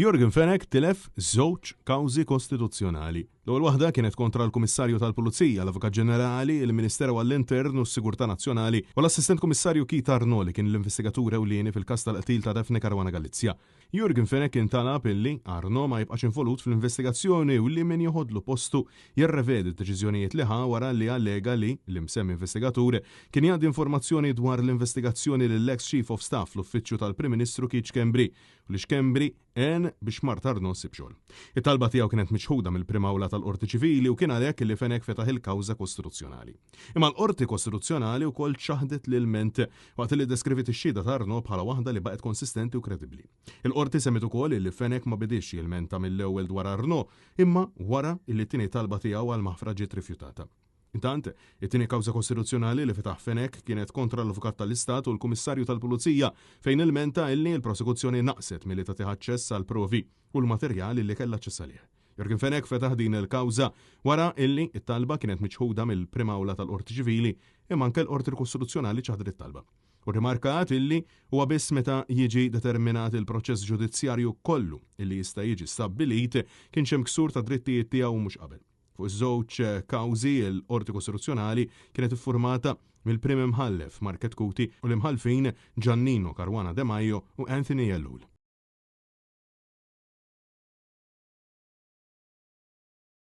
Yorgen Fenech tilef żewġ kawżi kostituzzjonali. L-ewwel waħda kienet kontra l-Kummissarju tal-Pulizija, l-Avukat Ġenerali, il-Ministeru għall-Intern u s-Sigurtà Nazzjonali u l-Assistent Kummissarju Keith Arnaud li kien l-investigatur ewlieni fil-każ tal-qtil ta' Daphne Caruana Galizia. Yorgen Fenech kien talab illi Arnaud ma jibqax involut fl-investigazzjoni u li min joħodlu postu jirrevedi d-deċiżjonijiet li ħa wara li allega li l-imsemmi investigatur kien jgħaddi informazzjoni dwar l-investigazzjoni lill-eks Chief of Staff fl-Uffiċċju tal-Prim Ministru Keith Schembri u li Schembri għen biex mart Arnaud ssib xogħol. It-talba tiegħu kienet miċħuda mill-Prim Awla tal-Qorti Ċivili u kien għalhekk li Fenech fetaħ il-kawża kostituzzjonali. Imma l-Qorti Kostituzzjonali wkoll ċaħdet l-ilment waqt li ddeskriviet ix-xhieda ta' Arnaud bħala waħda li baqgħet konsistenti u kredibbli. Il-Qorti semmiet ukoll li Fenech ma bidiex jilmenta mill-ewwel dwar Arnaud imma wara li t-tieni talba tiegħu għall-maħfra ġiet rifjutata. Intant, it-tieni kawża kostituzzjonali li fetaħ Fenech kienet kontra l-Avukat tal-Istat u l-Kummissarju tal-Pulizija fejn ilmenta illi l-prosekuzzjoni naqset milli tagħtih aċċess għall-provi u l-materjal illi kellha aċċess għalih. Yorgen Fenech fetaħ din il-kawża wara illi t-talba kienet miċħuda mill-Prim Awla tal-Qorti Ċivili imma anke l-Qorti Kostituzzjonali ċaħdet it-talba. U rrimarkat illi huwa biss meta jiġi determinat il-proċess ġudizzjarju kollu illi jista' jiġi stabbilit kienx hemm ksur ta' drittijiet tiegħu u mhux qabel. Fuq iż-żewġ kawżi, il-Qorti Kostituzzjonali kienet iffurmata mill-Prim Imħallef Mark Chetcuti u l-Imħallfin Giannino Caruana De Maio u Anthony Ellul.